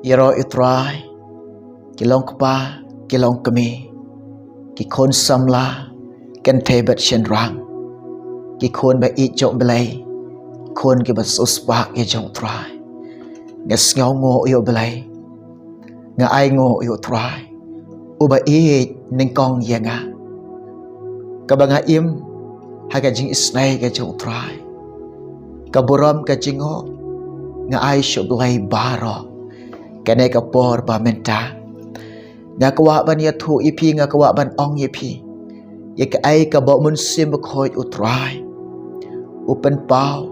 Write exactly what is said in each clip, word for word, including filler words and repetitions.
Ïaroh ïa u Trai, ki long kpa, ki long kmie, ki khun samla, kynthei bad shynrang, ki khun ba ïeit jong u Blei, khun kiba sngewsuk ïa jong u Trai. Nga sngewnguh ïa u Blei, nga ainguh ïa u Trai, uba ïeit nyngkong ïa nga. Kaba nga im ha ka jingisynei ka jong u Trai, ka burom ka jingnguh nga ai sha u Blei baroh. Kane ka por ba mynta nga kwah ban ïathuh ïa phi, nga kwah ban ong ïa phi ïa kaei kaba u Mynsiem Bakhuid u Trai u pynpaw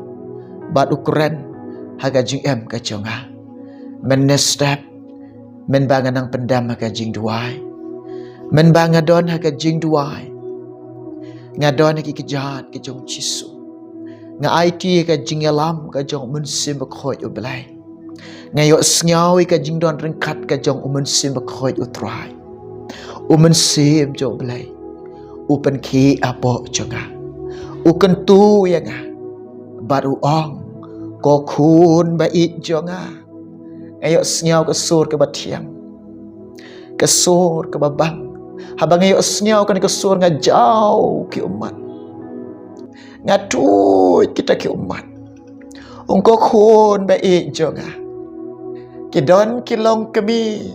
bad u kren ha ka jingim ka jong nga. Mynne step, mynba nga nang pyndem ha ka jingduwai, mynba nga don ha ka jingduwai, nga don ha ki kjat ka jong u Jisu, nga aiti ha ka jingïalam ka jong u Mynsiem Bakhuid u Blei. Nga ïohsngew ïa ka jingdon ryngkat ka jong u Mynsiem Bakhuid u Trai. U Mynsiem jong u Blei u pynkhih hapoh jong nga, u kyntu ïa nga bad u ong, ko khun ba ïeit jong nga. Nga ïohsngew ka sur kaba thiang, ka sur kaba bang. Haba nga ïohsngew kane ka sur nga jaw ki ummat, nga tuid kita ki ummat. Ong, ko khun ba ïeit jong nga, ki don ki long kmie,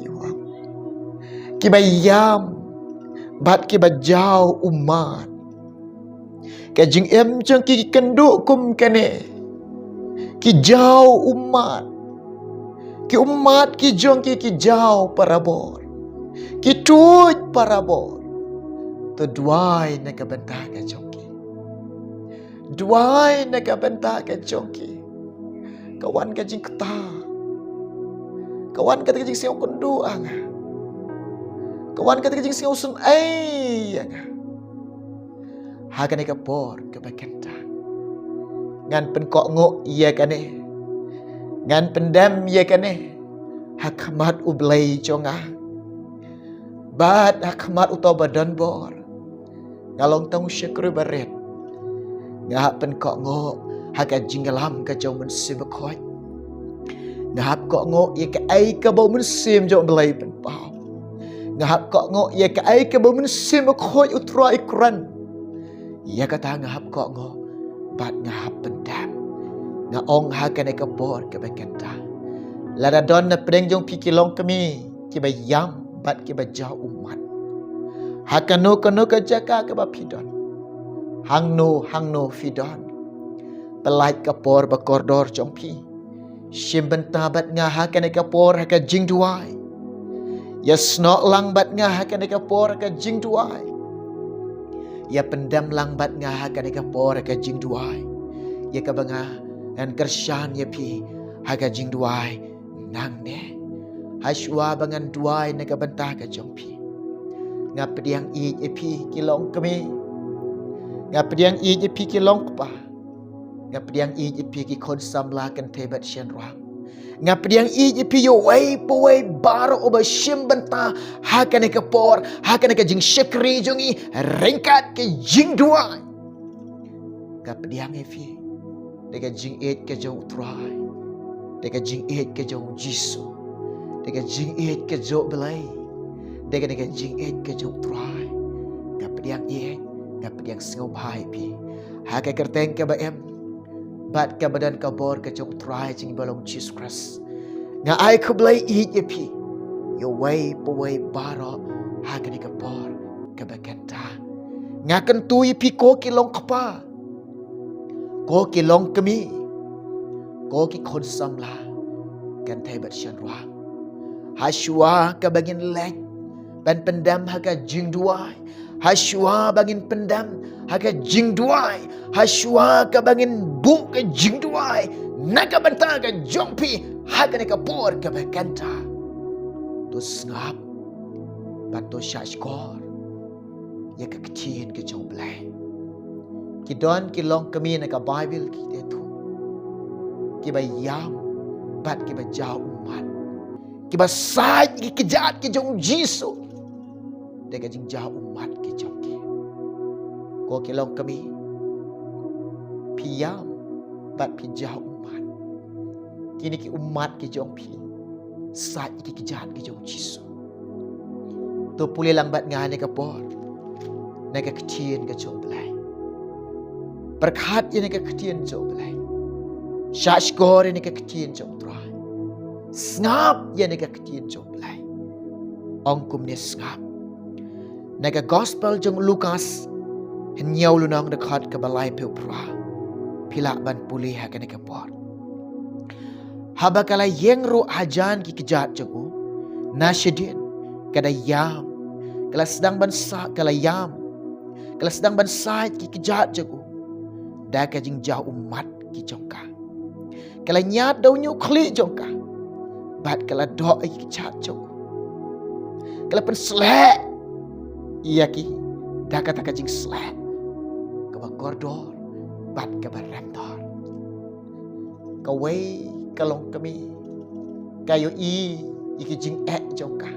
kiba ïam bad kiba jaw ummat. Ka jingim jong ki ki kynduh kum kane, ki jaw ummat. Ki ummat ki jong ki ki jaw parabor, ki tuid parabor. To duwai na ka bynta ka jong ki. Duwai na ka bynta ka jong ki. Ka wan ka jingkta, ka wan ka jingsngewkynduh ïa nga, ka wan ka jingsngewsynei ïa nga. Ha kane ka por kaba kynta ngan pynkohnguh ïa kane, ngan pyndem ïa kane ha khmat u Blei jong nga bad ha khmat uto ba don bor. Nga long tang u shakri barit. Nga hap pynkohnguh ha ka jingïalam ka jong u Mynsiem Bakhuid. Nga hap kohnguh ïa kaei kaba u Mynsiem jong u Blei pynpaw. Nga hap kohnguh ïa kaei kaba u Mynsiem Bakhuid u Trai u kren. Ïa kata nga hap kohnguh bad nga hap pyndem. Nga ong ha kane ka por kaba kynta, lada don na pdeng jong phi ki long kmie kiba ïam bad kiba jaw ummat, ha kano kano ka jaka kaba phi don, hangno hangno phi don, pyllait ka por ba kordor jong phi. Shim bynta bad nga ha kane ka por ha ka jingduwai. Ïa snoh lang bad nga ha kane ka por ha ka jingduwai. Ïa pyndem lang bad nga ha kane ka por ha ka jingduwai. Ïa kaba nga ngan kyrshan ïa phi ha ka jingduwai nangne. Hashwa ba ngan duwai na ka bynta ka jong phi, nga pdiang ïeit ïa phi ki long kmie, nga pdiang ïeit ïa phi ki long kpa, nga pdiang ïeit ïa phi ki khun samla kynthei bad shynrang. Nga pdiang ïeit ïa phi uwei pa uwei baroh uba shim bynta ha kane ka por, ha kane ka jingshakri jong ngi ryngkat ka jingduwai. Nga pdiang ïa phi da ka jingïeit ka jong u Trai, da ka jingïeit ka jong u Jisu, da ka jingïeit ka jong u Blei, da ka, da ka jingïeit ka jong u Trai. Nga pdiang ïeit, nga pdiang sngewbha ïa phi ha ka kyrteng kaba im bad kaba don ka bor ka jong u Trai jong ngi ba long Jisu Khrist. Nga ai khublei ïeit ïa phi ïa uwei pa uwei baroh ha kane ka por kaba kynta. Nga kyntu ïa phi ko ki long kpa, ko ki long kmie, ko ki khun samla kynthei bad shynrang. Hashwa kaba ngin leit ban pyndem ha ka jingduwai, hashwa ba ngin pyndem ha ka jingduwai, hashwa kaba ngin buh ka jingduwai na ka bynta ka jong phi ha kane ka por kaba kynta, to sngap bad to shahshkor ïa ka ktien ka jong u Blei. Ki don ki long kmie na ka Baibl ki ïathuh, kiba ïam bad kiba jaw ummat, kiba sait ïa ki kjat ki jong u Jisu da ka jingjaw ummat ki jong ki. Ko ki long kmie, phi ïam bad phi jaw ummat. Kine ki ummat ki jong phi, Sait ïa ki kjat ki jong u Jisu. To pule lang bad nga ha kane ka por na ka ktien ka jong u Blei. Pyrkhat ïa kane ka ktien jong u Blei. Shahshkor ïa kane ka ktien jong u Trai. Sngap ïa kane ka ktien jong u Blei. Ong kumne, sngap. Na ka gospel jong u Lukas, hynñiew lynnong, dkhot kaba laiphew phra. Phi lah ban pule ha kane ka por. Haba ka la ïeng ruh hajan ki kjat jong u, na shadien ka da ïam, ka la sdang ban sa, ka la ïam, ka la sdang ban sait ki kjat jong u da ka jingjaw ummat ki jong ka. Ka la ñiad da u ñiuhkhlieh jong ka bad ka la doh ïa ki kjat jong u. Ka la pynsleh ïa ki da kata ka jingsleh kaba kordor bad kaba remdor. Kawei ka longkmie ka ïohi ïa ki jingeh jong ka.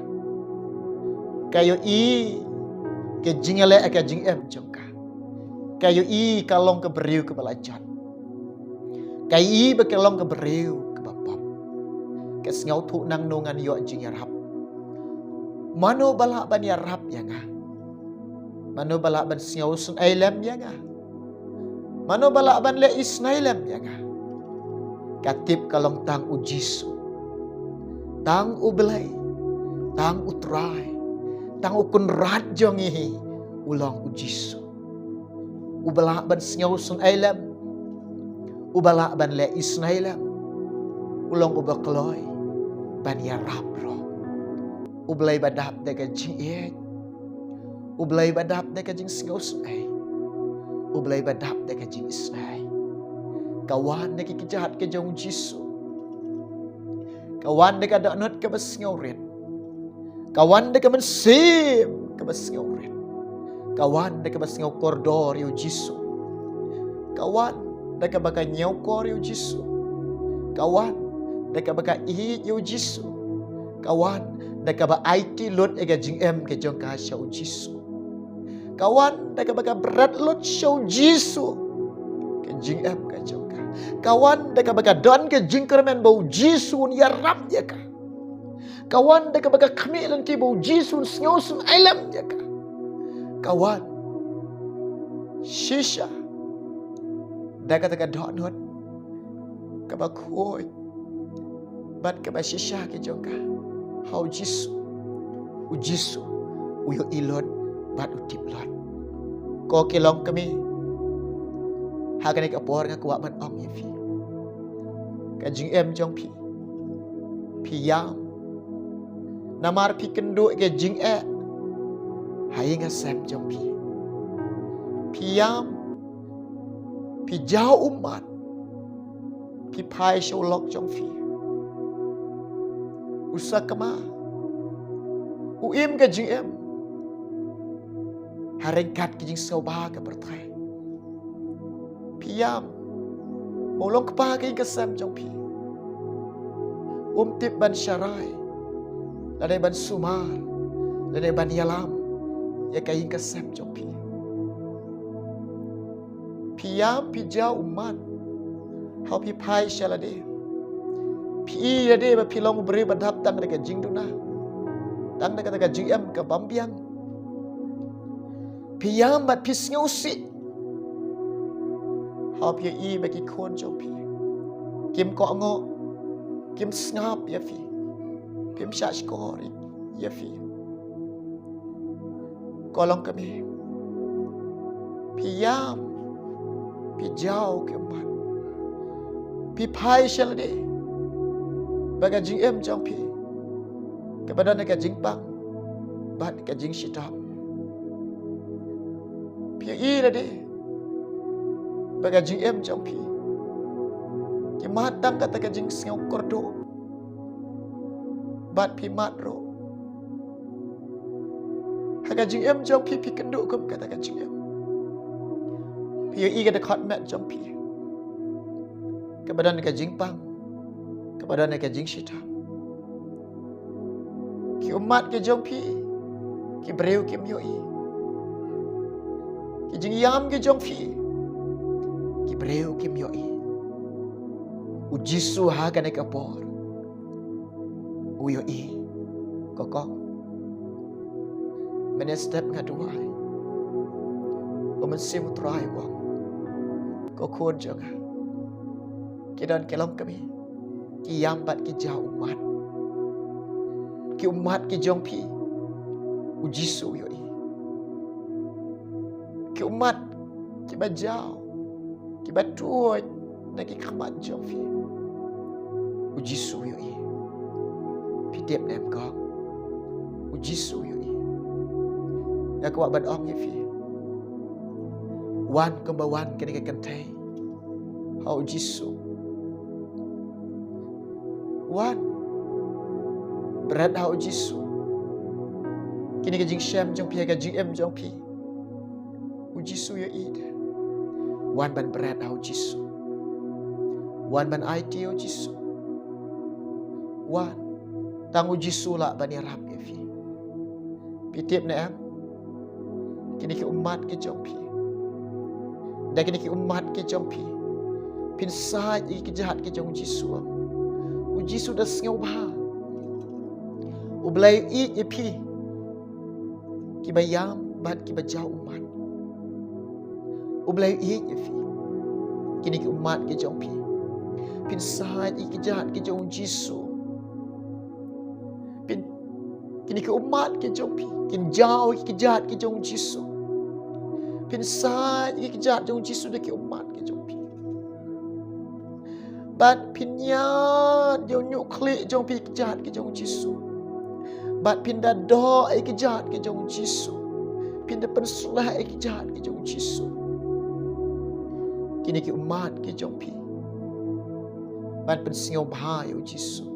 Ka ïohi ka jingïaleh ka jingem jong ka. Ka ïohi ka long ka briew kaba la jot. Ka ïohi ba ka long ka briew kaba pop. Ka sngewthuh, nangno ngan ïoh jingïarap? Mano ba lah ban ïarap ïa nga? Mano ba lah ban sngewsynei lem ïa nga? Mano ba lah ban leh isynei lem ïa nga? Ka tip ka long tang u Jisu. Tang u Blei, tang u Trai, tang u Kynrad jong ngi hi u long u Jisu. Uba lah ban sngewsynei lem, uba lah ban leh isynei lem, u long uba kloi ban ïarap ruh. U Blei ba dap da ka jingïeit, u Blei ba dap da ka jingsngewsynei, u Blei ba dap da ka jingisynei. Ka wan da ki kjat ki jong u Jisu. Ka wan da ka dohnud kaba sngewrit. Ka wan da ka mynsiem kaba sngewrit. Ka wan da kaba sngewkordor ïa u Jisu. Ka wan da kaba ka ñiewkor ïa u Jisu. Ka wan da kaba ka ïeit ïa u Jisu. Ka wan da kaba aiti lut ïa ka jingem ka jong ka sha u Jisu. Ka wan da kaba ka bret lut sha u Jisu ka jingem ka jong ka. Ka wan da kaba ka don ka jingkyrmen ba u Jisu un ïarap ïa ka. Ka wan da kaba ka khmih lynti ba u Jisu un sngewsynei lem ïa ka. Ka wan shisha da kata ka dohnud kaba khuid bad kaba shisha ki jong ka ha u Jisu. U Jisu u ïohi lut bad u tip lut. Ko ki longkmie, ha kane ka por nga kwah ban ong ïa phi, ka jingem jong phi, phi ïam namar phi kynduh ïa ka jingeh ha ïing ha sem jong phi. Phi ïam, phi jaw ummat, phi phai sha u lok jong phi. U sakma, u im ka jingem ha ryngkat ki jingsngewbha ka pyrthei. Phi ïam ba u long kpa ka ïing ka sem jong phi. Um tip ban sharai, lane ban sumar, lane ban ïalam ïa ka ïing ka sem jong phi. Phi ïam, phi jaw ummat, haba phi phai sha lade. Phi i lade ba phi long u briew ba dap tang da ka jingduna, tang da kata ka jingem ka bym biang. Phi ïam bad phi sngewsih haba phi i ba ki khun jong phi kim kohnguh, kim sngap ïa phi, phim shahshkor ïa phi. Ko longkmie, phi ïam, phi jaw ki ummat, phi phai sha lade ba ka jingim jong phi kaba don ka jingpang bad ka jingshitom. Phi i lade ba ka jingim jong phi ki mad tang kata ka jingsngew kyrduh bad phi mad ruh ha ka jingim jong phi, phi kynduh kum kata ka jingim. Phi ïohi ka dkhot met jong phi kaba don ka jingpang, kaba don ka jingshitom. Ki ummat ki jong phi ki briew kim ïohi. Ki jingïam ki jong phi ki briew kim ïohi. U Jisu ha kane ka por U ïohi. Ko kong, mynne step nga duwai. U Mynsiem u Trai u ong, ko khun jong nga, ki don ki longkmie, ki ïam bad ki jaw ummat. Ki ummat ki jong phi, U Jisu u ïohi. Ki ummat kiba jaw, kiba tuid na ki khmat jong phi, U Jisu u ïohi. Phi tip ne em kong? U Jisu u ïohi. Nga kwah ban ong ïa phi, wan kumba wan kane ka kynthei ha U Jisu. Wan bret ha U Jisu. Kine ka jingshem jong phi, ka jingim jong phi, U Jisu u ïohi de. Wan ban bret ha U Jisu. Wan ban aiti ha U Jisu. Wan. Tang U Jisu lah ban ïarap ïa phi. Phi tip ne em? Kine ki ummat ki jong phi, da kine ki ummat ki jong phi, phin sait ïa ki kjat ki jong U Jisu. U Jisu da sngewbha. U Blei u ïeit ïa phi, kiba ïam bad kiba jaw ummat. U Blei u ïeit ïa phi. Kine ki ummat ki jong phi, phin sait ïa ki kjat ki jong U Jisu. Phin, kine ki ummat ki jong phi, kin jaw ïa ki kjat ki jong U Jisu. Phin sait ïa ki kjat jong U Jisu da ki ummat ki jong phi. Bad phin ïaid ïa u ñiuh khlieh jong phi ïa ki kjat ki jong U Jisu. Bad phin da doh ïa ki kjat ki jong U Jisu. Phin da pynsleh ïa ki kjat ki jong U Jisu. Kine ki ummat ki jong phi, ban pynsngewbha ïa U Jisu.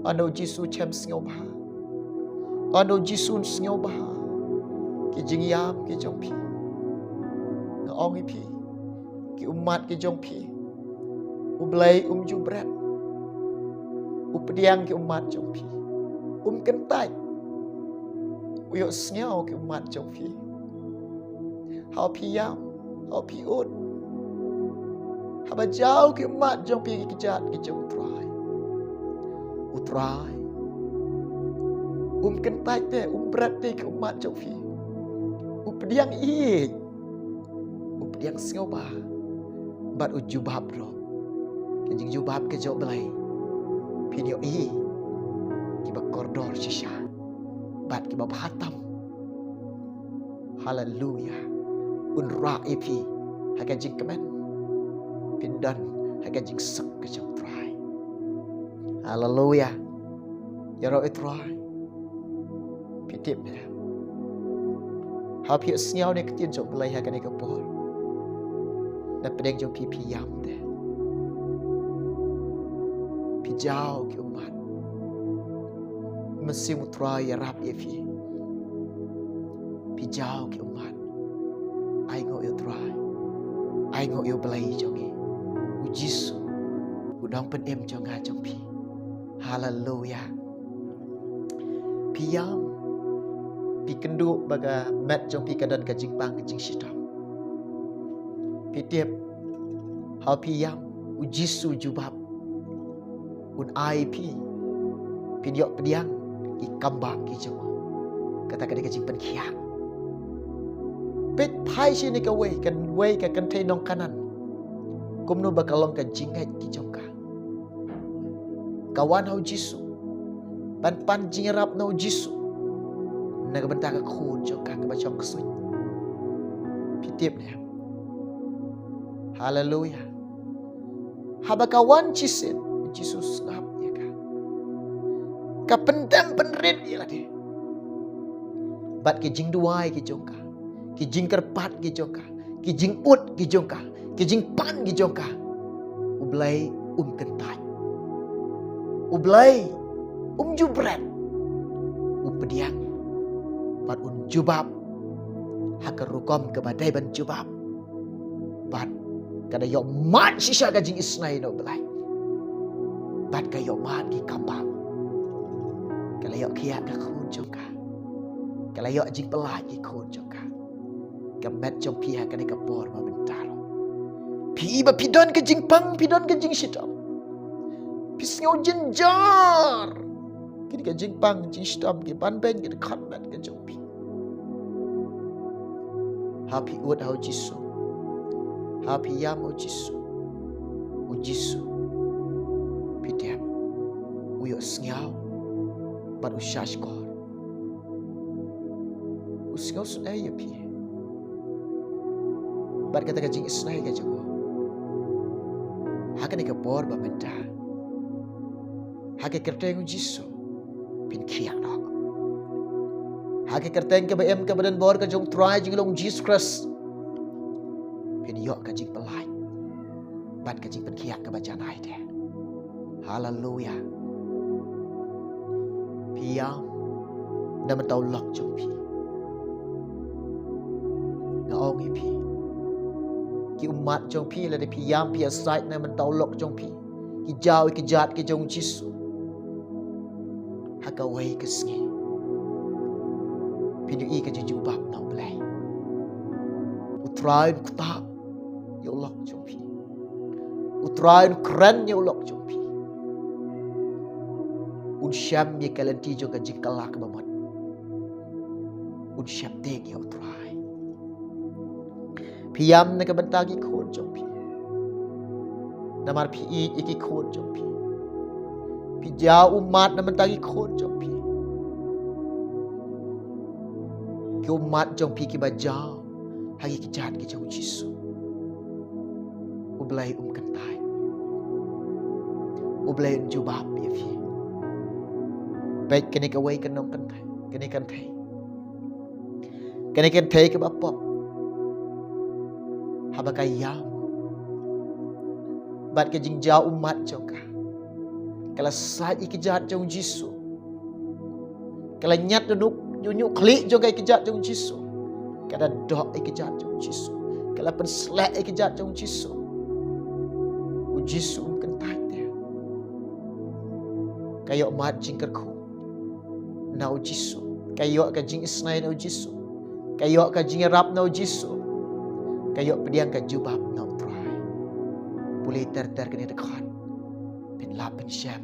Ynda U Jisu u shem sngewbha, ynda U Jisu un sngewbha ki jingïam ki jong phi. Nga ong ïa phi, ki ummat ki jong phi, U Blei um ju bret. U pdiang ki ummat jong phi. Um kyntait. U ïohsngew ki ummat jong phi. Haba phi ïam, haba phi ud, haba jaw ki ummat jong phi ïa ki kjat ki jong U Trai, U Trai um kyntait te, um bret te ki ummat jong phi. U pdiang ïeit, u pdiang sngewbha, bad u jubab ruh. Ka jingjubab ka jong U Blei, phin ïohi, kiba kordor shisha bad kiba bha tam. Haleluya. Un rah ïa phi ha ka jingkmen. Phin don ha ka jingsuk ka jong U Trai. Haleluya. Ïaroh ïa U Trai. Phi tip ne? Haba phi ïohsngew ïa ka ktien jong U Blei ha kane ka por, na pdeng jong phi phi ïam te, phi jaw ki ummat. Mynsiem U Trai ïarap ïa phi. Phi jaw ki ummat. Ainguh ïa U Trai. Ainguh ïa U Blei jong ngi, U Jisu, U Nongpynim jong nga jong phi. Haleluya. Phi ïam, phi kynduh ba ka met jong phi ka don ka jingpang ka jingshitom. Phi tip, haba phi ïam, U Jisu u jubab. Un ai phi, phin ïoh pdiang ki kambah ki jong u. Kata ka dei ka jingpynkhiah. Peit phai sha kane kawei, kawei ka kynthei nong Kanaan, kumno ba ka long ka jingngeit ki jong ka. Ka wan ha U Jisu, ban pan jingïarap na U Jisu na ka bynta ka khun jong ka kaba shong ksuid. Phi tip ne? Haleluya. Haba ka wan shisien, U Jisu u sngap ïa ka. Ka pyndem pynrit ïa lade. Bad ki jingduwai ki jong ka, ki jingkyrpad ki jong ka, ki jingud ki jong ka, ki jingpan ki jong ka, U Blei um kyntait. U Blei um ju bret. U pdiang bad un jubab ha ka rukom kaba dei ban jubab. Bad ka da ïoh mad shisha ka jingisynei na U Blei. Bad ka ïoh mad ki kambah. Ka la ïoh khiah ka khun jong ka. Ka la ïoh jingpyllait ki khun jong ka. Ka met jong phi ha kane ka por ba mynta ruh, phi ba phi don ka jingpang, phi don ka jingshitom, phi sngew jynjar kine ki jingpang jingshitom, ki ban beiñ ki dkhot met ka jong phi. Ha phi ud ha u Jisu, ha phi ïam ha u Jisu, u Jisu, phi dep, u ïohsngew bad u shahshkor. U sngewsynei ïa phi bad kata ka jingisynei ka jong u. Ha kane ka por ba mynta, ha ka kyrteng u Jisu, phin khiah noh. Ha ka kyrteng kaba im kaba don bor ka jong u Trai jinglong Jisu Khrist, phin ïoh ka jingpyllait bad ka jingpynkhiah kaba janai te. Haleluya. Phi ïam na bynta u lok jong phi. Nga ong ïa phi, ki ummat jong phi, lada phi ïam phi ïasaid na bynta u lok jong phi, ki jaw ïa ki kjat ki jong u Jisu, ha kawei ka sngi phin ïohi ka jingjubab na U Blei. U Trai un ktah ïa u lok jong phi. U Trai un kren ïa u lok jong phi. Un shem ïa ka lynti jong ka jingkylla kaba mut. Un sheptieng ïa u Trai. Phi ïam na ka bynta ki khun jong phi, namar phi ïeit ïa ki khun jong phi. Phi jaw ummat na bynta ki khun jong phi. Ki ummat jong phi kiba jaw ha ki kjat ki jong u Jisu, U Blei um kyntait. U Blei un jubab ïa phi. Peit kane kawei ka nongkynthei, kane ka kynthei, kane ka kynthei kaba pop, haba ka ïam bad ka jingjaw ummat jong ka, ka la said ïa ki kjat jong u Jisu. Ka la ñiad ïa u, ïa u khlieh jong ka ïa ki kjat jong u Jisu. Ka la doh ïa ki kjat jong u Jisu. Ka la pynsleh ïa ki kjat jong u Jisu. U Jisu um kyntait te. Ka ïoh mad jingkyrkhu na u Jisu. Ka ïoh ka jingisynei na u Jisu. Ka ïoh ka jingïarap na u Jisu. Ka ïoh pdiang ka jubab na u Trai. Pule ter ter kane dkhot, phin lap phin shem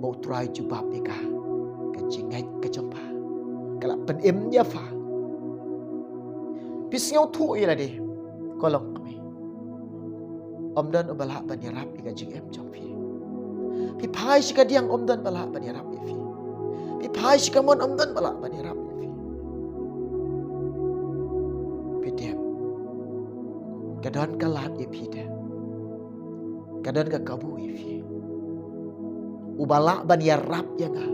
ba u Trai jubab ïa ka, ka jingngeit ka jong pha ka la pynim ïa pha. Phi sngewthuh ïa lade, ko longkmie. Ym don uba lah ban ïarap ïa ka jingim jong phi. Phi phai sha ka diang, ym don ba lah ban ïarap ïa phi. Phi phai sha ka mon, ym don ba lah ban ïarap ïa phi. Phi tip, ka don ka lad ïa phi te. Ka don ka kabu ïa phi. Uba lah ban ïarap ïa nga,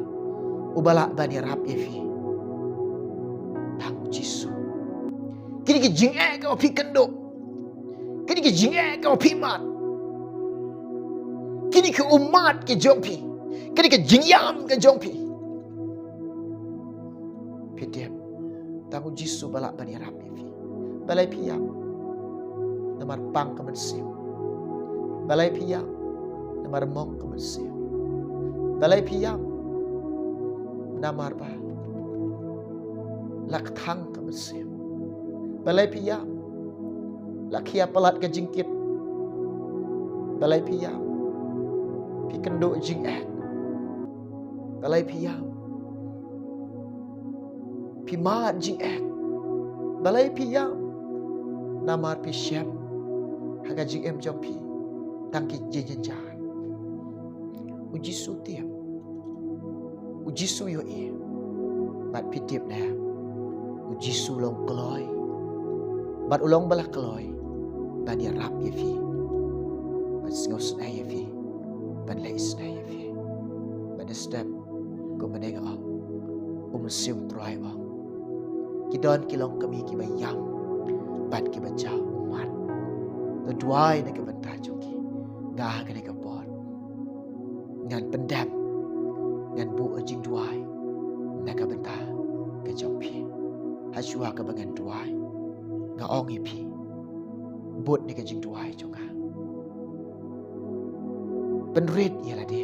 uba lah ban ïarap ïa phi, tang u Jisu. Kine ki jingeh kaba phi kynduh, kine ki jingeh kaba phi mad, kine ki ummat ki jong phi, kine ki jingïam ki jong phi, phi tip, tang u Jisu ba lah ban ïarap ïa phi. Balei phi ïam? Namar pang ka mynsiem. Balei phi ïam? Namar mong ka mynsiem. Balei phi ïam? Namar ba la kthang ka mynsiem. Balei phi ïam? La khia palat ka jingkit. Balei phi ïam? Phi kynduh jingeh. Balei phi ïam? Phi mad jingeh. Balei phi ïam? Namar phi shem ha ka jingim jong phi tang ki jingjynjar. U Jisu tip. U Jisu ïohi. Bad phi tip ne, u Jisu u long kloi, bad u long ba la kloi ban ïarap ïa phi, ban sngewsynei ïa phi, ban leh isynei ïa phi. Bad da step, kumba nga ong, u Mynsiem Trai u ong, ki don ki longkmie kiba ïam bad kiba jaw ummat. To duwai na ka bynta jong ki. Nga ha kane ka por ngan pyndem, ngan buh ka jingduwai na ka bynta ka jong phi. Hashwa kaba ngan duwai, nga ong ïa phi, bud na ka jingduwai jong nga. Pynrit ïa lade.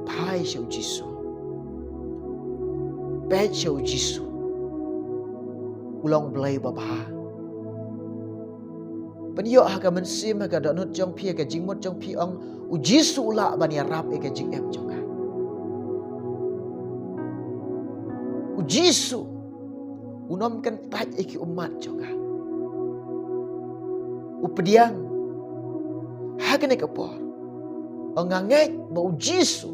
Phai sha u Jisu. Peit sha u Jisu. U long Blei babha. Pynïoh ha ka mynsiem, ha ka dohnud jong phi, ha ka jingmut jong phi, ong, u Jisu u lah ban ïarap ïa ka jingim jong nga. U Jisu unym kyntait ïa ki ummat jong nga. U pdiang ha kane ka por. Ong nga ngeit ba u Jisu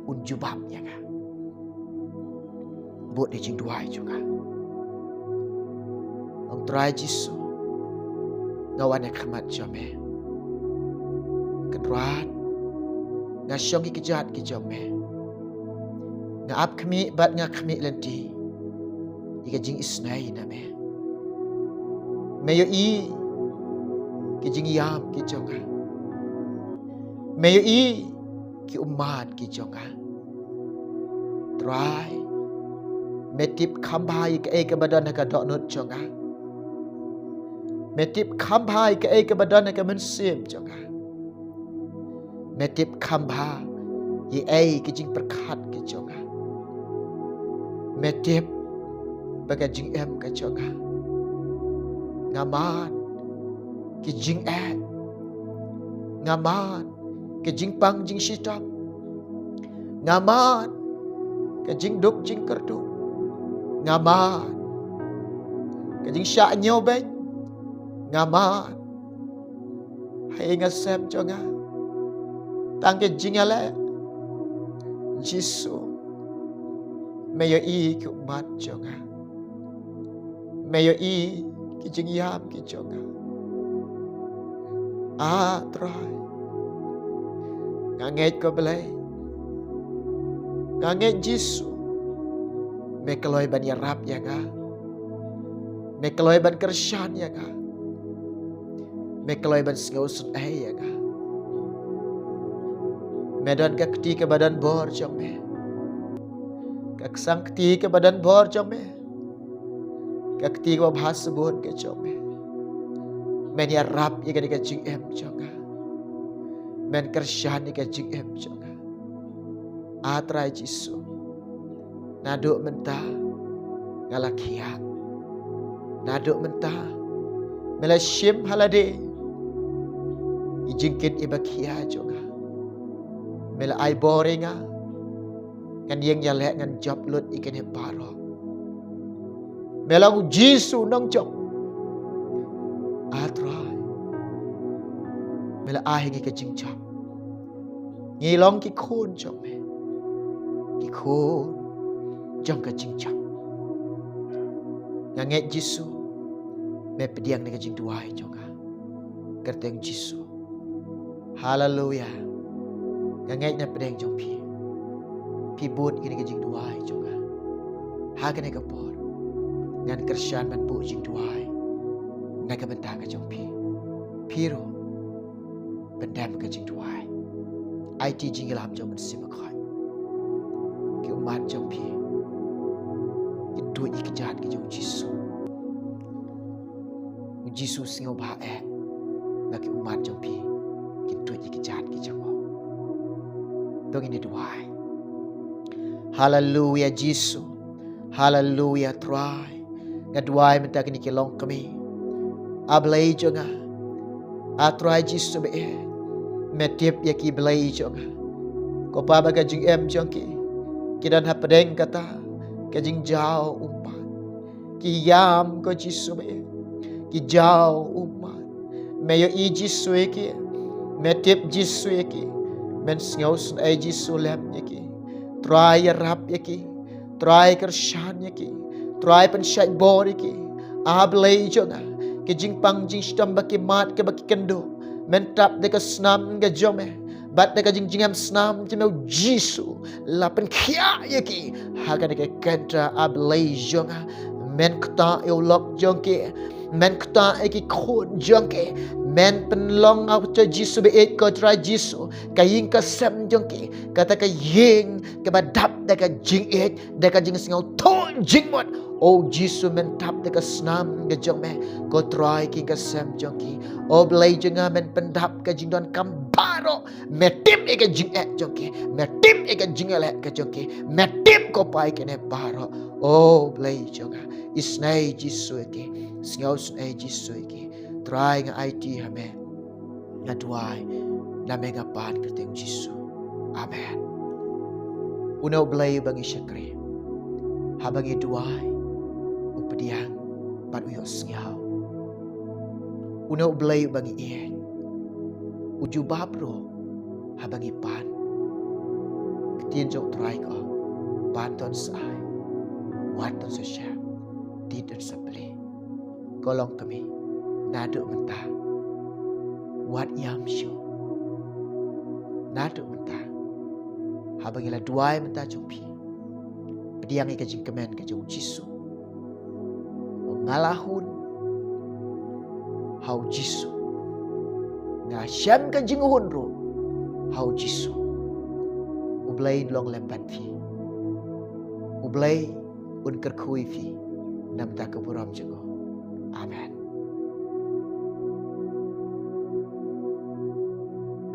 un jubab ïa nga. Bud ïa ka jingduwai jong nga. Ong Trai Jisu, nga wan ha khmat jong me. Kynrad nga shong ha ki kjat ki jong me. Nga ap khmih bad nga khmih lynti ïa ka jingisnei na me. Me ïohi ki jingïam ki jong nga. Me ïohi ki ummat ki jong nga. Trai, me tip kham bha ïa kaei kaba don ha ka dohnud jong nga. Me tip kham bha ïa kaei kaba don ha ka mynsiem jong nga. Me tip kham bha ïa ei ki jingpyrkhat ki jong nga. Me tip ba ka jingim ka jong nga, nga man ki jingeh, nga man ka jingpang jingshitom, nga man ka jingduk jingkyrduh, nga man ka jingshah ñiewbeiñ, nga man ha ïing ha sem jong nga tang ki jingïaleh. Jisu, me ïohi ki ummat jong nga. Me ïohi ki jingïam ki jong nga. Ah Trai, nga ngeit ko Blei, nga ngeit Jisu, me kloi ban ïarap ïa nga. Me kloi ban kyrshan ïa nga. Me kloi ban sngewsynei ïa nga. Me don ka kti kaba don bor jong me. Ka ksang kti kaba don bor jong me. Ka kti kaba bha sbun ka jong me. Men ïarap ïa kane ka jingim jong nga. Men kyrshan ïa ka jingim jong nga. Ah Trai Jisu, naduh mynta nga la khiah. Naduh mynta me la shim ha lade ki jingkit kiba khia jong nga. Me la ai bor ïa nga. Ngan ïeng ïaleh, ngan jop lut ïa kine baroh. Me long u Jisu nongjop. Ah Trai, me la ai ïa ngi ka jingjop. Ngi long ki khun jong me, ki khun jong ka jingjop. Nga ngeit Jisu, me pdiang ïa ka jingduwai jong nga. Kyrteng Jisu. Haleluya. Nga ngeit na pdeng jong phi, phi bud ïa kane ka jingduwai jong nga. Ha kane ka por ngan kyrshan ban buh jingduwai na ka bynta ka jong phi. Phi ruh pyndem ka jingduwai. Aiti jingïalam jong u Mynsiem Bakhuid. Ki ummat jong phi kin tuid ïa ki kjat ki jong u Jisu. U Jisu u sngewbha eh ba ki ummat jong phi kin tuid ïa ki kjat ki jong u. To ngin ïa duwai. Haleluya Jisu. Haleluya Trai. Nga duwai mynta kine ki longkmie. Ah Blei jong nga, ah Trai Jisu ba ïeit, me tip ïa ki Blei jong nga. Ko Pa, ba ka jingim jong ki ki don hapdeng kata ka jingjaw ummat. Ki ïam ko Jisu ba ïeit, ki jaw ummat. Me ïohi Jisu ïa ki, me tip Jisu ïa ki. Men sngewsynei Jisu lem ïa ki. Trai ïarap ïa ki. Trai kyrshan ïa ki. Trai pynshait bor ïa ki. Ah Blei jong nga, ki jingpang jingshitom ba ki mad kiba ki kynduh, men tap da ka snam ka jong me bad da ka jingjngem snam jong me, u Jisu, la pynkhiah ïa ki ha kane ka kynta. Ah Blei jong nga, men ktah ïa u lok jong ki, men ktah ïa ki khun jong ki. Men pynlong, ah Trai Jisu ba ïeit, ko Trai Jisu, ka ïing ka sem jong ki kata ka ïing kaba dap da ka jingïeit, da ka jingsngewthuh jingmut. O Jisu, men tap da ka snam ka jong me, ko Trai, ki ïing ka sem jong ki. O Blei jong nga, men pyndap ka jingdonkam baroh. Me tip ïa ka jingeh jong ki, me tip ïa ka jingïaleh ka jong ki, me tip, ko Pa, ïa kine baroh. O Blei jong nga, isynei Jisu ïa ki, sngewsynei Jisu ïa ki. Trai, nga aiti ha me, nga duwai na me, nga pan kyrteng Jisu. Amen. Une u Blei ba ngi shakri, Haba ngi duwai, u pdiang bad u ïohsngew. Une u Blei uba ngi ïeit u jubab ruh haba ngi pan. Ka ktien jong u Trai ka ong, pan to sa ai, wad to sa shah, tied to sa plie. Ko longkmie, naduh mynta wat ïam shuh. Naduh mynta, haba ngi la duwai mynta jong phi, pdiang ïa ka jingkmen ka jong u Jisu. Nga la hun ha u Jisu. Nga shem ka jinghun ruh ha u Jisu. U Blei un long lem bad phi. U Blei un kyrkhu ïa phi na ka bynta ka burom jong u. Amen.